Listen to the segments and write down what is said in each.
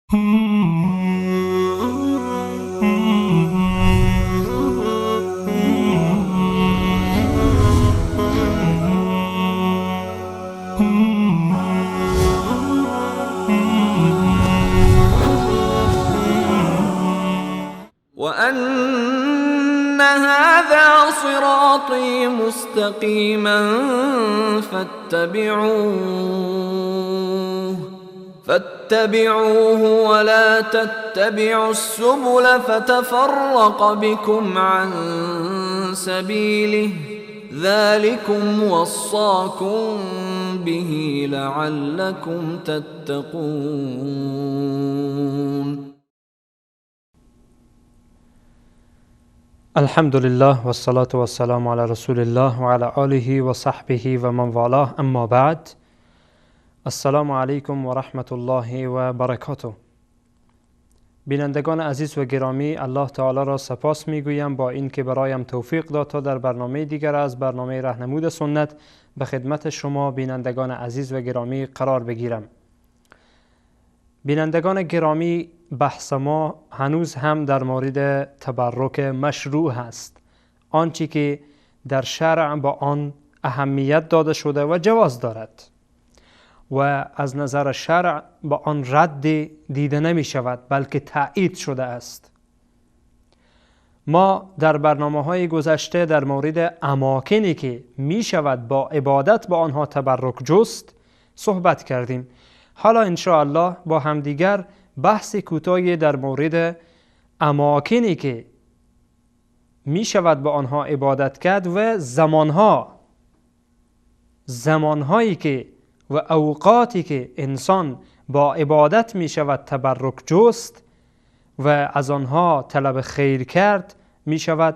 وأن هذا صراطي مستقيما فاتبعوه ولا تتبعوا السبل فتفرق بكم عن سبيله ذلكم وصاكم به لعلكم تتقون. الحمد لله والصلاة والسلام على رسول الله وعلى آله و صحبه و من والاه، اما بعد، السلام علیکم و رحمت الله و برکاته. بینندگان عزیز و گرامی، الله تعالی را سپاس میگویم با اینکه برایم توفیق داد تا در برنامه دیگر از برنامه رهنمود سنت به خدمت شما بینندگان عزیز و گرامی قرار بگیرم. بینندگان گرامی، بحث ما هنوز هم در مورد تبرک مشروع هست، آنچه که در شرع با آن اهمیت داده شده و جواز دارد و از نظر شرع با آن رد دیده نمی شود، بلکه تایید شده است. ما در برنامه های گذشته در مورد اماکنی که می شود با عبادت با آنها تبرک جست صحبت کردیم. حالا انشاءالله با همدیگر بحث کوتاهی در مورد اماکنی که می شود با آنها عبادت کرد و زمانهایی که و اوقاتی که انسان با عبادت می شود تبرک جست و از آنها طلب خیر کرد می شود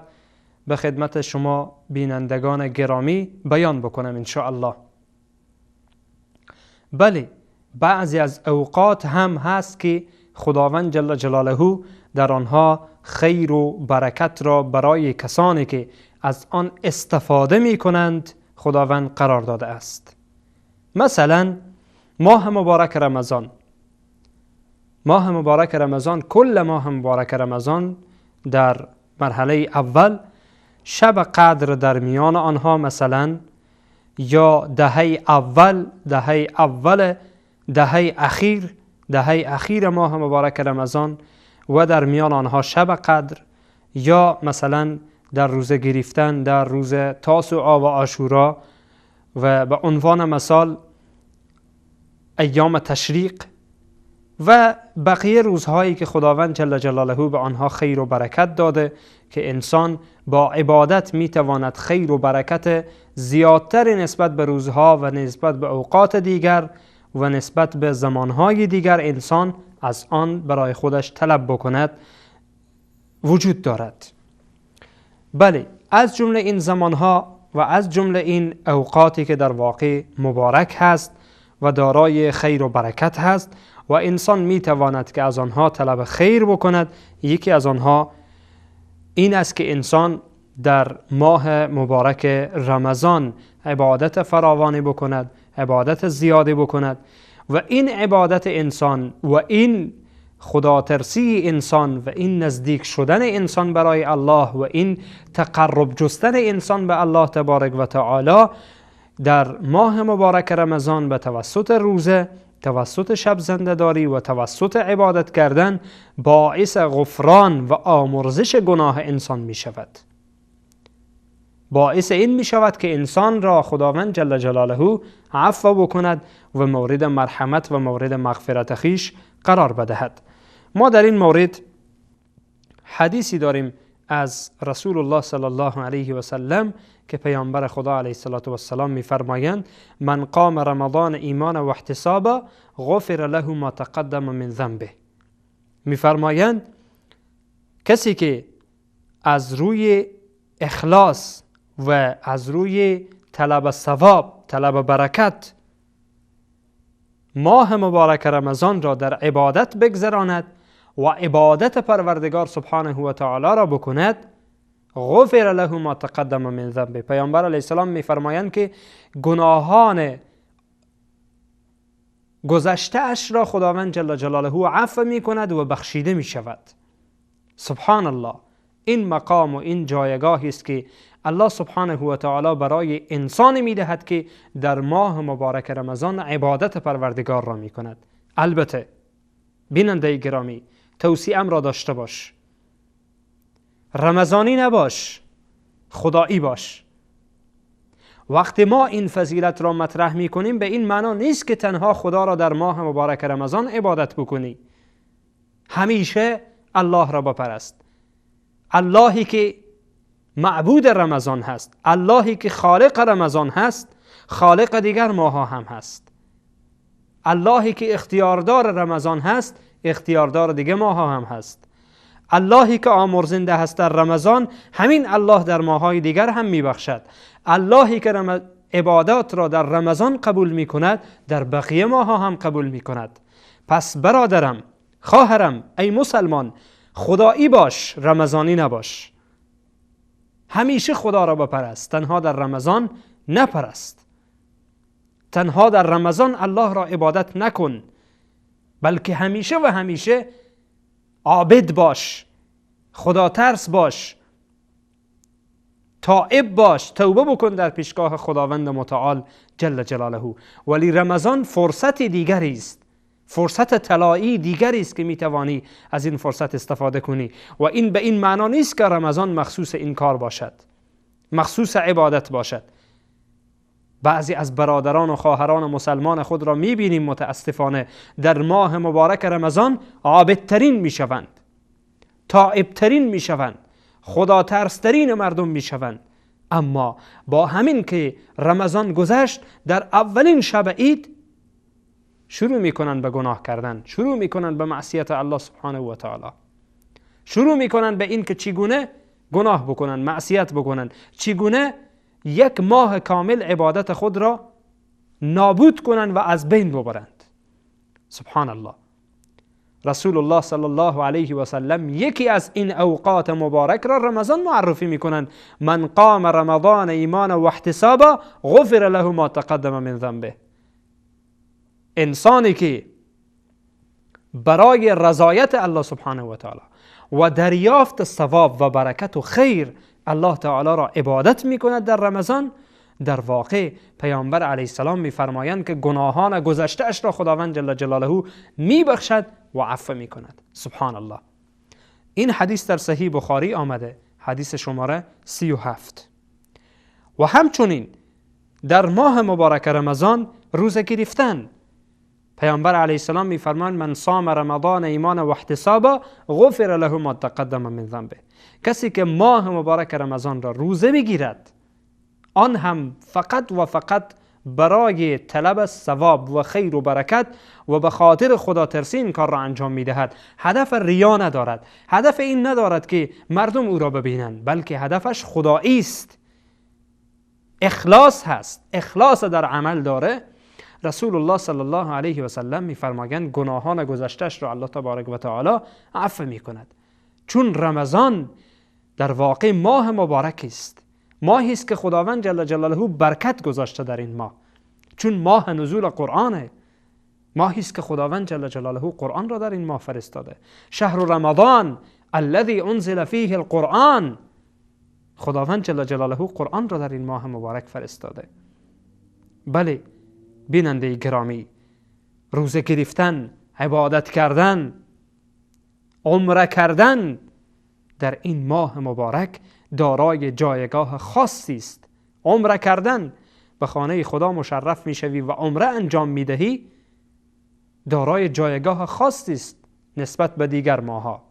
به خدمت شما بینندگان گرامی بیان بکنم انشاءالله. بله، بعضی از اوقات هم هست که خداوند جل جلاله در آنها خیر و برکت را برای کسانی که از آن استفاده می کنند خداوند قرار داده است. مثلا ماه مبارک رمضان، ماه مبارک رمضان، کل ماه مبارک رمضان در مرحله اول شب قدر در میان آنها مثلا، یا دهه اول، دهه اخیر، دهه اخیر ماه مبارک رمضان و در میان آنها شب قدر، یا مثلا در روزه گرفتن در روز تاسوعا و عاشورا و به عنوان مثال ایام تشریق و بقیه روزهایی که خداوند جل جلاله به آنها خیر و برکت داده که انسان با عبادت میتواند خیر و برکت زیادتر نسبت به روزها و نسبت به اوقات دیگر و نسبت به زمانهای دیگر انسان از آن برای خودش طلب بکند وجود دارد. بله، از جمله این زمانها و از جمله این اوقاتی که در واقع مبارک هست و دارای خیر و برکت هست و انسان میتواند که از آنها طلب خیر بکند، یکی از آنها این است که انسان در ماه مبارک رمضان عبادت فراوانی بکند، عبادت زیادی بکند و این عبادت انسان و این خداترسی انسان و این نزدیک شدن انسان برای الله و این تقرب جستن انسان به الله تبارک و تعالی در ماه مبارک رمضان به توسط روزه، توسط شب زنده‌داری و توسط عبادت کردن باعث غفران و آمرزش گناه انسان می شود. باعث این می شود که انسان را خداوند جل جلاله عفو بکند و مورد مرحمت و مورد مغفرت خویش قرار بدهد. ما در این مورد حدیثی داریم از رسول الله صلی الله علیه و سلم که پیامبر خدا علیه الصلاة والسلام می‌فرمایند: من قام رمضان ایمانا و احتسابا غفر له ما تقدم من ذنبه. می‌فرمایند کسی که از روی اخلاص و از روی طلب ثواب، طلب برکت ماه مبارک رمضان را در عبادت بگذراند و عبادت پروردگار سبحانه و تعالی را بکند، غفر له ما تقدم من ذنبه. پیامبر علیه السلام می‌فرمایند که گناهان گذشته اش را خداوند جل جلاله عفو می کند و بخشیده می شود. سبحان الله. این مقام و این جایگاهی است که الله سبحانه و تعالی برای انسان می دهد که در ماه مبارک رمضان عبادت پروردگار را می کند. البته بیننده گرامی، توصیه‌ام را داشته باش، رمضانی نباش، خدایی باش. وقتی ما این فضیلت را مطرح می کنیم به این معنا نیست که تنها خدا را در ماه مبارک رمضان عبادت بکنی. همیشه الله را بپرست، اللهی که معبود رمضان هست، اللهی که خالق رمضان هست، خالق دیگر ماها هم هست. اللهی که اختیاردار رمضان هست، اختیاردار دیگه ماها هم هست. اللهی که آمرزنده هست در رمضان، همین الله در ماهای دیگر هم میبخشد. اللهی که عبادات را در رمضان قبول میکند، در بقیه ماها هم قبول میکند. پس برادرم، خواهرم، ای مسلمان، خدایی باش، رمضانی نباش. همیشه خدا را بپرست، تنها در رمضان نپرست. تنها در رمضان الله را عبادت نکن، بلکه همیشه و همیشه عابد باش، خدا ترس باش، تائب باش، توبه بکن در پیشگاه خداوند متعال جل جلاله. ولی رمضان فرصت دیگری است، فرصت طلایی دیگری است که میتوانی از این فرصت استفاده کنی. و این به این معنا نیست که رمضان مخصوص این کار باشد، مخصوص عبادت باشد. بعضی از برادران و خواهران مسلمان خود را میبینیم متاسفانه در ماه مبارک رمضان عابدترین میشوند، تائبترین میشوند، خدا ترسترین مردم میشوند، اما با همین که رمضان گذشت در اولین شب عید شروع میکنن به گناه کردن، شروع میکنن به معصیت الله سبحانه و تعالی، شروع میکنن به این که چگونه گناه بکنن، معصیت بکنن، چگونه یک ماه کامل عبادت خود را نابود کنند و از بین ببرند. سبحان الله. رسول الله صلی الله علیه و سلم یکی از این اوقات مبارک را رمضان معرفی میکنند. من قام رمضان ایمانا و احتسابا غفر له ما تقدم من ذنبه. انسانی که برای رضایت الله سبحانه و تعالی و دریافت ثواب و برکت و خیر الله تعالی را عبادت میکند در رمضان، در واقع پیامبر علیه السلام میفرمایند که گناهان گذشته اش را خداوند جل جلاله میبخشد و عفو میکند. سبحان الله. این حدیث در صحیح بخاری آمده، حدیث شماره 37. و همچنین در ماه مبارک رمضان روزه گرفتن، پیامبر علیه السلام میفرمایند من صام رمضان ایمانا و احتسابا غفر له ما تقدم من ذنبه. کسی که ماه مبارک رمضان را روزه بگیرد، آن هم فقط و فقط برای طلب ثواب و خیر و برکت و به خاطر خدا ترسی این کار را انجام میدهد، هدف ریا ندارد، هدف این ندارد که مردم او را ببینند، بلکه هدفش خدایی است، اخلاص هست، اخلاص در عمل داره. رسول الله صلی الله علیه و سلم میفرمایند گناهان گذشته‌اش را الله تبارک و تعالی عفو میکند. چون رمضان در واقع ماه مبارک است، ماهی است که خداوند جل جلاله برکت گذاشته در این ماه، چون ماه نزول قرآنه، ماهی است که خداوند جل جلاله قرآن را در این ماه فرستاده. شهر رمضان الذي انزل فیه القرآن، خداوند جل جلاله قرآن را در این ماه مبارک فرستاده. بله بیننده گرامی، روزه گرفتن، عبادت کردن، عمره کردن در این ماه مبارک دارای جایگاه خاصی است. عمره کردن، به خانه خدا مشرف میشوی و عمره انجام میدهی، دارای جایگاه خاصی است نسبت به دیگر ماها.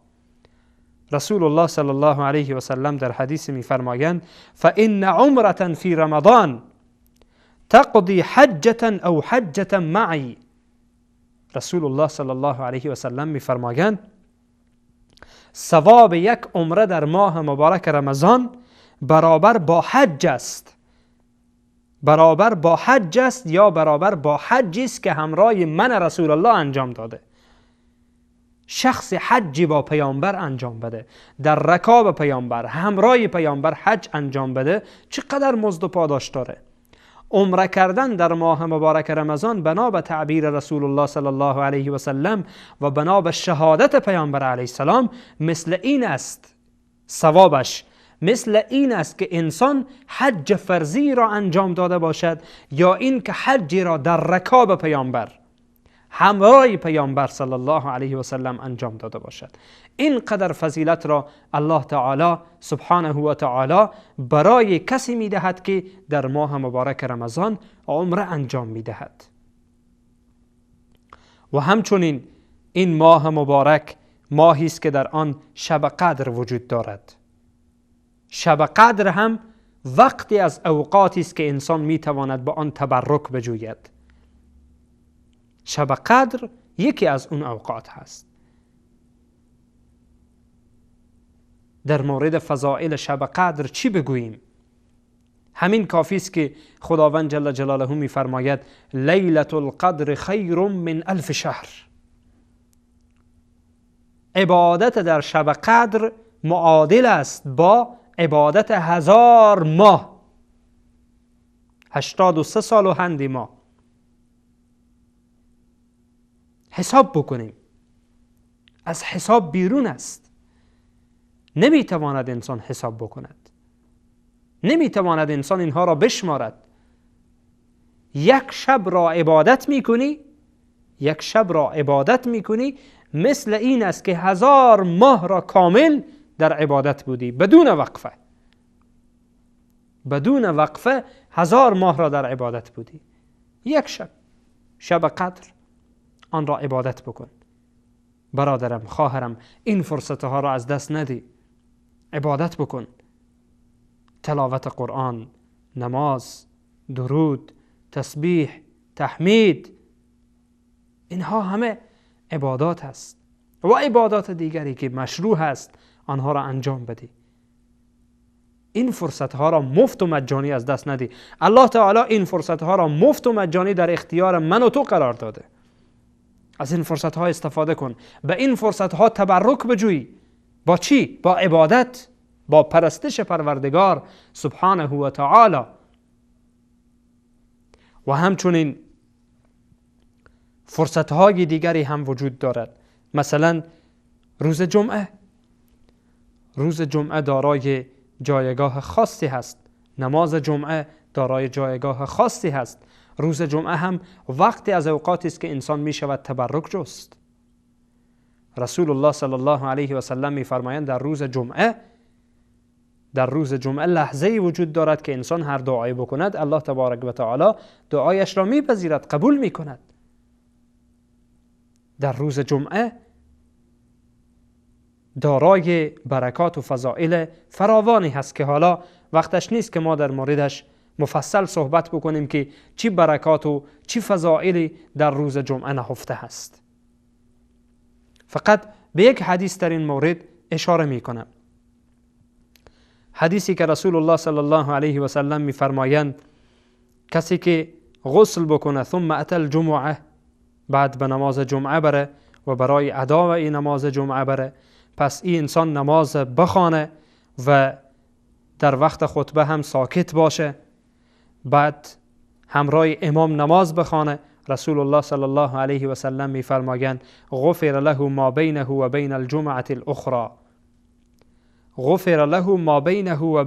رسول الله صلی الله علیه و سلم در حدیث میفرمایند فإن عمرة فی رمضان تقضی حجة او حجة معی. رسول الله صلی الله علیه و سلم میفرمایند ثواب یک عمره در ماه مبارک رمضان برابر با حج است، برابر با حج است یا برابر با حجی است که همراه من رسول الله انجام داده. شخص حجی با پیامبر انجام بده، در رکاب پیامبر، همراه پیامبر حج انجام بده، چقدر مزد و پاداش داره. عمره کردن در ماه مبارک رمضان بنا به تعبیر رسول الله صلی الله علیه و سلم و بنا به شهادت پیامبر علیه السلام مثل این است، ثوابش مثل این است که انسان حج فرضی را انجام داده باشد یا این که حج را در رکاب پیامبر، همراه پیامبر صلی الله علیه و سلم انجام داده باشد. این قدر فضیلت را الله تعالی سبحانه و تعالی برای کسی میدهد که در ماه مبارک رمضان عمره انجام میدهد. و همچنین این ماه مبارک ماهی است که در آن شب قدر وجود دارد. شب قدر هم وقتی از اوقاتی است که انسان میتواند با آن تبرک بجوید. شب قدر یکی از اون اوقات هست. در مورد فضائل شب قدر چی بگوییم؟ همین کافی است که خداوند جل جلاله میفرماید لیلة القدر خیر من الف شهر. عبادت در شب قدر معادل است با عبادت 1000 ماه، 83 سال و هندی ماه. حساب بکنیم، از حساب بیرون است. نمیتواند انسان حساب بکند، نمیتواند انسان اینها را بشمارد. یک شب را عبادت میکنی، یک شب را عبادت میکنی، مثل این است که 1000 ماه را کامل در عبادت بودی، بدون وقفه، بدون وقفه 1000 ماه را در عبادت بودی. یک شب، شب قدر، آن را عبادت بکن. برادرم، خواهرم، این فرصتها را از دست ندی. عبادت بکن، تلاوت قرآن، نماز، درود، تسبیح، تحمید، اینها همه عبادات هست و عبادات دیگری که مشروع هست آنها را انجام بدی. این فرصتها را مفت و مجانی از دست ندی. الله تعالی این فرصتها را مفت و مجانی در اختیار من و تو قرار داده. از این فرصتها استفاده کن، به این فرصتها تبرک بجوی. با چی؟ با عبادت، با پرستش پروردگار سبحانه و تعالی. و همچنین فرصتهای دیگری هم وجود دارد. مثلا روز جمعه. روز جمعه دارای جایگاه خاصی هست. نماز جمعه دارای جایگاه خاصی هست. روز جمعه هم وقتی از اوقاتی است که انسان می شود تبرک جست. رسول الله صلی الله علیه و سلم می فرمایند در روز جمعه، در روز جمعه لحظه‌ای وجود دارد که انسان هر دعایی بکند الله تبارک و تعالی دعایش را میپذیرد، قبول میکند. در روز جمعه دارای برکات و فضائل فراوانی هست که حالا وقتش نیست که ما در موردش مفصل صحبت بکنیم که چی برکات و چی فضائلی در روز جمعه نهفته هست. فقط به یک حدیث در این مورد اشاره می کنم. حدیثی که رسول الله صلی الله علیه و سلم می فرمایند کسی که غسل بکنه ثم اتى الجمعه، بعد به نماز جمعه بره و برای ادای نماز جمعه بره، پس این انسان نماز بخوانه و در وقت خطبه هم ساکت باشه، بعد همراه امام نماز بخوانه. رسول الله صلی الله علیه و سلم میفرمایند غفر له ما بینه و بین الجمعة الاخرى، غفر له ما بینه و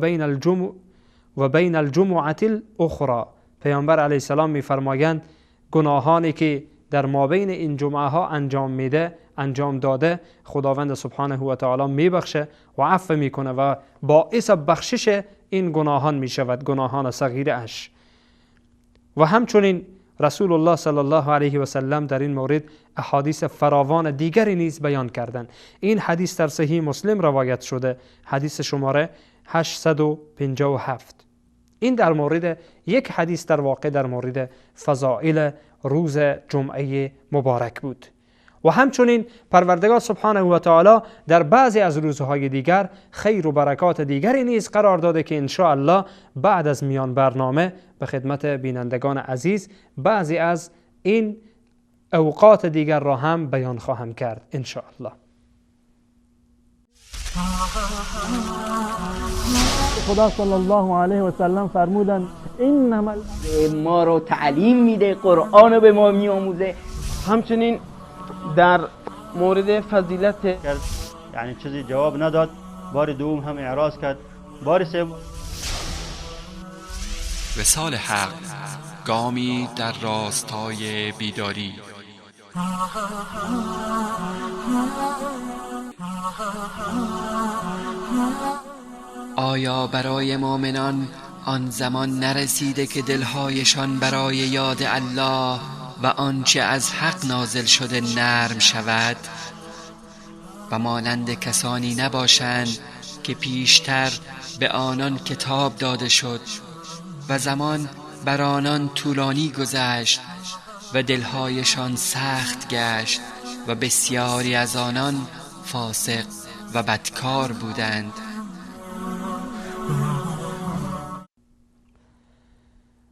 بین الجمعة الاخرى. پیامبر علیه السلام میفرمایند گناهانی که در مابین این جمعه ها انجام میده، انجام داده، خداوند سبحانه و تعالی میبخشه و عفو میکنه و باعث بخشش این گناهان میشود، گناهان صغیره اش. و همچنین رسول الله صلی الله علیه و سلم در این مورد احادیث فراوان دیگری نیز بیان کردند. این حدیث در صحیح مسلم روایت شده، حدیث شماره 857. این در مورد یک حدیث در واقع در مورد فضائل روز جمعه مبارک بود. و همچنین پروردگار سبحانه و تعالی در بعضی از روزهای دیگر خیر و برکات دیگری نیز قرار داده که انشاءالله بعد از میان برنامه به خدمت بینندگان عزیز بعضی از این اوقات دیگر را هم بیان خواهم کرد انشاءالله. خدا صلی الله علیه و سلم فرمودند انما ما رو تعلیم میده، قرآن رو به ما میآموزه. همچنین در مورد فضیلت کرد، یعنی چیزی جواب نداد، بار دوم هم اعراض کرد، بار سوم. وصال حق گامی در راستای بیداری. آیا برای مؤمنان آن زمان نرسیده که دلهایشان برای یاد الله و آنچه از حق نازل شده نرم شود و مانند کسانی نباشند که پیشتر به آنان کتاب داده شد و زمان بر آنان طولانی گذشت و دلهایشان سخت گشت و بسیاری از آنان فاسق و بدکار بودند.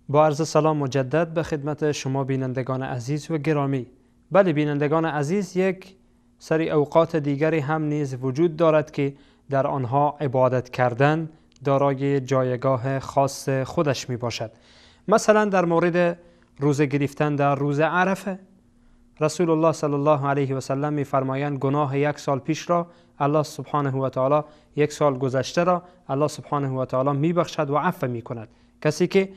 با عرض سلام مجدد به خدمت شما بینندگان عزیز و گرامی. بله بینندگان عزیز، یک سری اوقات دیگری هم نیز وجود دارد که در آنها عبادت کردن دارای جایگاه خاص خودش می باشد. مثلا در مورد روزه گرفتن در روز عرفه، رسول الله صلی الله علیه و سلم می فرمایند گناه یک سال پیش را الله سبحانه و تعالی، یک سال گذشته را الله سبحانه و تعالی می بخشد و عفو می کند کسی که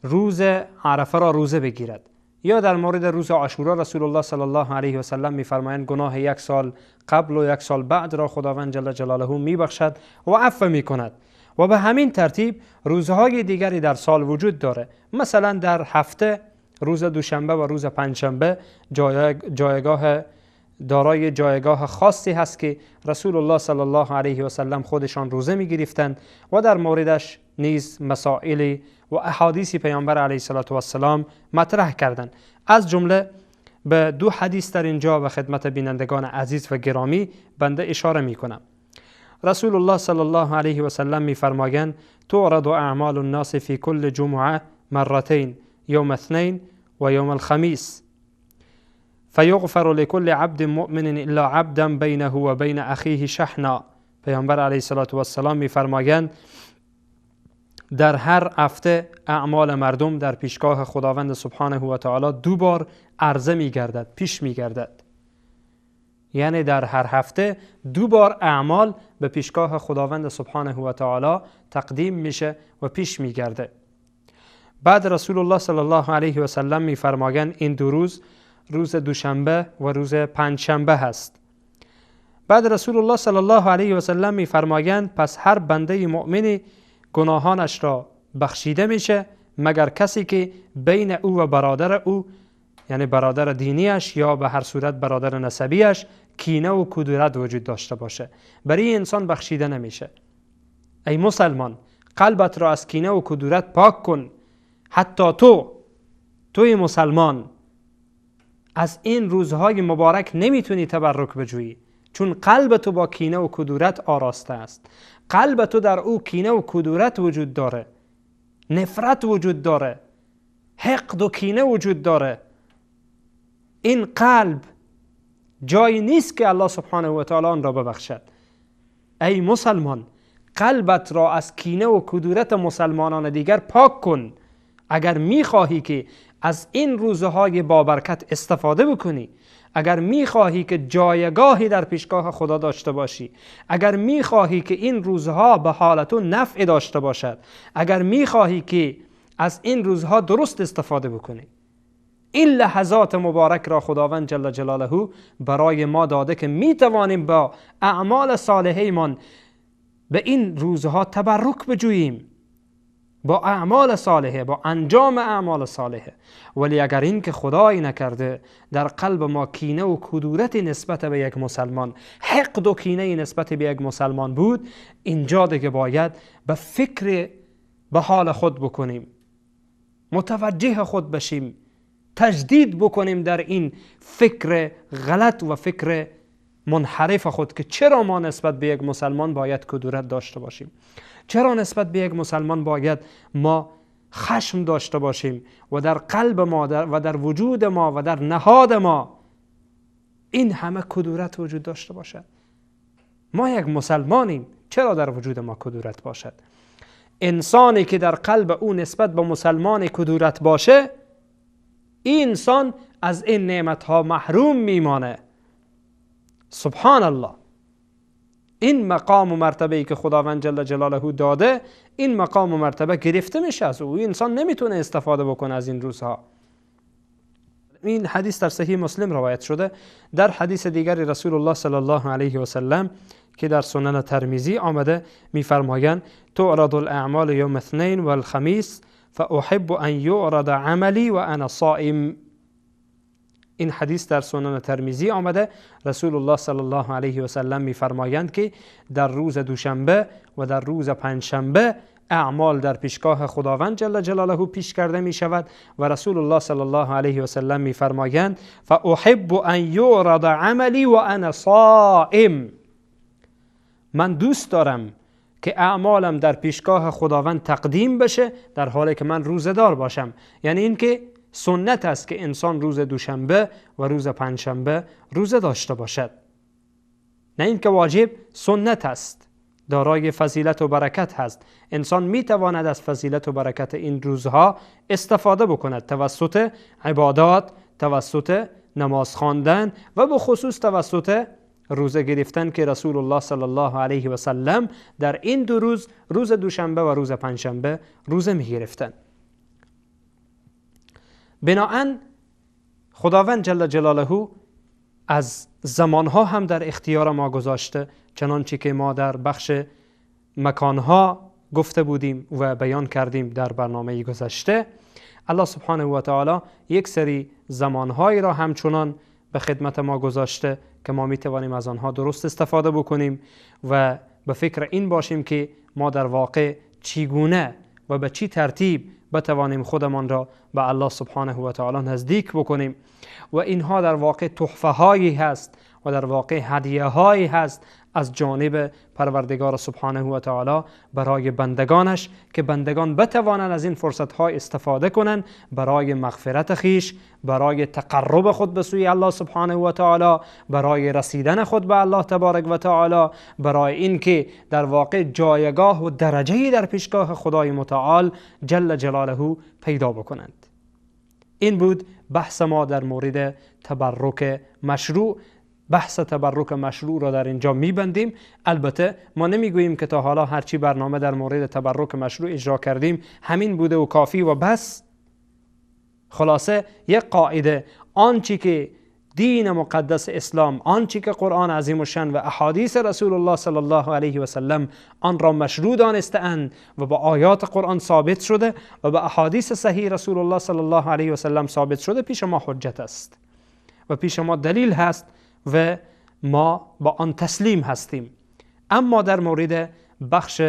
روز عرفه را روزه بگیرد. یا در مورد روز عاشورا رسول الله صلی الله علیه و سلم می‌فرمایند گناه یک سال قبل و یک سال بعد را خداوند جل جلاله می‌بخشد و عفو می‌کند. و به همین ترتیب روزهای دیگری در سال وجود داره. مثلا در هفته روز دوشنبه و روز پنجشنبه دارای جایگاه خاصی هست که رسول الله صلی الله علیه و سلم خودشان روزه می‌گرفتند و در موردش نیز مسائل و احادیث پیامبر علیه الصلاة والسلام مطرح کردند. از جمله به دو حدیث در اینجا به خدمت بینندگان عزیز و گرامی بنده اشاره می کنم. رسول الله صلی الله علیه و سلم می فرمایند تعرض اعمال الناس فی کل جمعه مرتين یوم اثنین و یوم الخمیس فیغفر لكل عبد مؤمن الا عبدا بینه و بین اخیه شحنا. پیامبر علیه الصلاة والسلام می فرمایند در هر هفته اعمال مردم در پیشگاه خداوند سبحانه و تعالی دو بار عرضه می گردد، پیش می گردد. یعنی در هر هفته دو بار اعمال به پیشگاه خداوند سبحانه و تعالی تقدیم میشه و پیش می گرده. بعد رسول الله صلی الله علیه و سلم می فرمایند این دو روز، روز دوشنبه و روز پنجشنبه هست. بعد رسول الله صلی الله علیه و سلم می فرمایند پس هر بنده مؤمنی گناهانش را بخشیده میشه مگر کسی که بین او و برادر او، یعنی برادر دینیش یا به هر صورت برادر نسبیش، کینه و کدورت وجود داشته باشه، برای انسان بخشیده نمیشه. ای مسلمان، قلبت را از کینه و کدورت پاک کن. حتی توی مسلمان از این روزهای مبارک نمیتونی تبرک بجویی، چون قلب تو با کینه و کدورت آراسته است. قلب تو در او کینه و کدورت وجود داره، نفرت وجود داره، حقد و کینه وجود داره. این قلب جایی نیست که الله سبحانه و تعالی آن را ببخشد. ای مسلمان، قلبت را از کینه و کدورت مسلمانان دیگر پاک کن. اگر میخواهی که از این روزهای بابرکت استفاده بکنی، اگر میخواهی که جایگاهی در پیشگاه خدا داشته باشی، اگر میخواهی که این روزها به حالت و نفع داشته باشد، اگر میخواهی که از این روزها درست استفاده بکنی، این لحظات مبارک را خداوند جل جلاله برای ما داده که میتوانیم با اعمال صالحیمان به این روزها تبرک بجوییم، با اعمال صالحه، با انجام اعمال صالحه. ولی اگر این که خدایی نکرده در قلب ما کینه و کدورت نسبت به یک مسلمان، حقد و کینه نسبت به یک مسلمان بود، اینجا دیگه باید به فکر به حال خود بکنیم، متوجه خود بشیم، تجدید بکنیم در این فکر غلط و فکر منحرف خود که چرا ما نسبت به یک مسلمان باید کدورت داشته باشیم، چرا نسبت به یک مسلمان باید ما خشم داشته باشیم و در قلب ما و در وجود ما و در نهاد ما این همه کدورت وجود داشته باشد. ما یک مسلمانیم، چرا در وجود ما کدورت باشد؟ انسانی که در قلب او نسبت به مسلمان کدورت باشه، این انسان از این نعمت ها محروم میمانه. سبحان الله. این مقام و مرتبه ای که خداوند جل جلاله داده، این مقام و مرتبه گرفته میشه از او. انسان نمیتونه استفاده بکنه از این روزها. این حدیث در صحیح مسلم روایت شده. در حدیث دیگر رسول الله صلی الله علیه و سلم که در سنن ترمذی آمده میفرمایند: تعرض الاعمال یوم الاثنین والخمیس فاحب ان یعرض عملی و انا صائم. این حدیث در سنن ترمذی آمده. رسول الله صلی الله علیه و سلم میفرمایند که در روز دوشنبه و در روز پنجشنبه اعمال در پیشگاه خداوند جل جلاله پیش کرده می شود و رسول الله صلی الله علیه و سلم می فرمایند فاحب ان یعرض عملی و انا صائم. من دوست دارم که اعمالم در پیشگاه خداوند تقدیم بشه در حالی که من روزه دار باشم. یعنی اینکه سنت است که انسان روز دوشنبه و روز پنجشنبه روزه داشته باشد، نه اینکه واجب، سنت است، دارای فضیلت و برکت هست. انسان می تواند از فضیلت و برکت این روزها استفاده بکند توسط عبادات، توسط نماز خواندن و به خصوص توسط روزه گرفتن که رسول الله صلی الله علیه و سلم در این دو روز، روز دوشنبه و روز پنجشنبه، روزه می گرفتن. بناهن خداوند جل جلاله از زمانها هم در اختیار ما گذاشته، چنانچه که ما در بخش مکانها گفته بودیم و بیان کردیم در برنامه گذشته. الله سبحانه و تعالی یک سری زمانهایی را همچنان به خدمت ما گذاشته که ما می توانیم از آنها درست استفاده بکنیم و به فکر این باشیم که ما در واقع چگونه و به چی ترتیب بتوانیم خودمان را به الله سبحانه و تعالی نزدیک بکنیم. و اینها در واقع تحفه هایی هست و در واقع هدیه هایی هست از جانب پروردگار سبحانه و تعالی برای بندگانش که بندگان بتوانند از این فرصت ها استفاده کنند برای مغفرت خیش، برای تقرب خود به سوی الله سبحانه و تعالی، برای رسیدن خود به الله تبارک و تعالی، برای اینکه در واقع جایگاه و درجه‌ای در پیشگاه خدای متعال جل جلاله پیدا بکنند. این بود بحث ما در مورد تبرک مشروع. بحث تبرک مشروع را در اینجا میبندیم. البته ما نمیگوییم که تا حالا هرچی برنامه در مورد تبرک مشروع اجرا کردیم همین بوده و کافی و بس. خلاصه یک قاعده، آنچه که دین مقدس اسلام، آنچه که قرآن عظیم الشان و احادیث رسول الله صلی الله علیه و سلم آن را مشروع دانسته‌اند و با آیات قرآن ثابت شده و با احادیث صحیح رسول الله صلی الله علیه و سلم ثابت شده، پیش ما حجت است و پیش ما دلیل هست و ما با آن تسلیم هستیم. اما در مورد بخش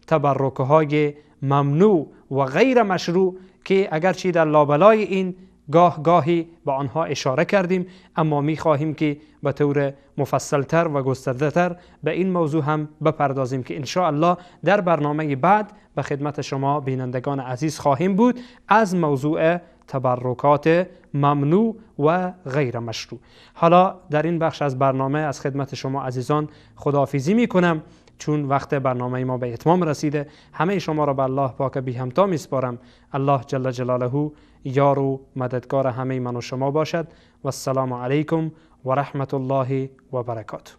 تبرک‌های ممنوع و غیر مشروع که اگرچه در لابلای این گاه گاهی به آنها اشاره کردیم، اما می خواهیم که به طور مفصلتر و گسترده‌تر به این موضوع هم بپردازیم که انشاءالله در برنامه بعد به خدمت شما بینندگان عزیز خواهیم بود از موضوع تبرکات ممنوع و غیر مشروع. حالا در این بخش از برنامه از خدمت شما عزیزان خداحافظی می کنم، چون وقت برنامه ما به اتمام رسیده. همه شما را به الله پاک بی همتا می سپارم. الله جل جلاله یار و مددگار همه من و شما باشد. و السلام علیکم و رحمت الله و برکاته.